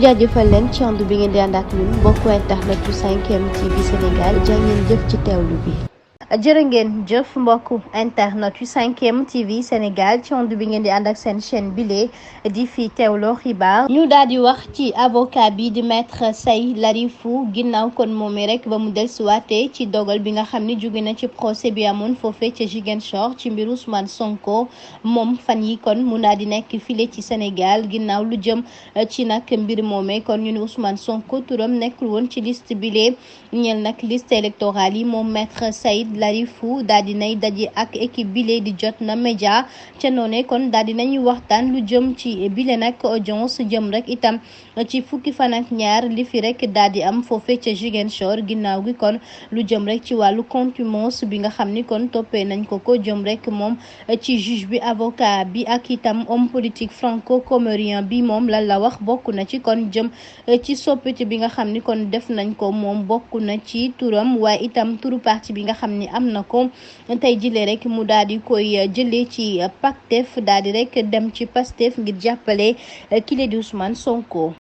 jaajëfal leen ci ànd bi ngeen di ànd ak ñun mbokku internet yu 5M TV Sénégal jaa ngeen jëf ci teewlu bi. jërë ngeen jëf mbokku internet yu 5M TV Sénégal ci ànd bi ngeen di ànd ak seen chaîne bile di fi teewloo xibaar ñu daal di wax ci avocat bi di maître Say Larifou ginnaaw kon moomee rek ba mu dellusiwaatee ci dogal bi nga xam ni jóge na ci procès bi amoon foofee ca Ziguinchor ci mbiru Ousmane Sonko moom fan yi kon mu daal di nekk file ci Sénégal ginnaaw lu jëm ci nag mbir moomee kon ñu ni Ousmane Sonko turam nekkul woon ci liste bile ñeel nag liste électorale yi moom maître Say Larifou daal di nay daje ak équipe bile di Jotna Média ca noone kon daal di nañu waxtaan lu jëm ci bile nag audience jëm rek itam ci fukki fan ak ñaar li fi rek daal di am foofee ca Ziguinchor ginnaaw gi kon lu jëm rek ci wàllu contumace bi nga xam ni kon toppee nañ ko jëm rek moom ci juge bi avocat bi ak itam homme politique franco-comorien bi moom lan la wax bokk na ci kon jëm ci soppite bi nga xam ni kon def nañ ko moom bokk na ci turam waaye itam turu parti bi nga xam ni am na ko tey jëlee rek mu daal di koy jëlee ci Pastef daal di rek dem ci Pastef ngir jàppale kile di Ousmane Sonko.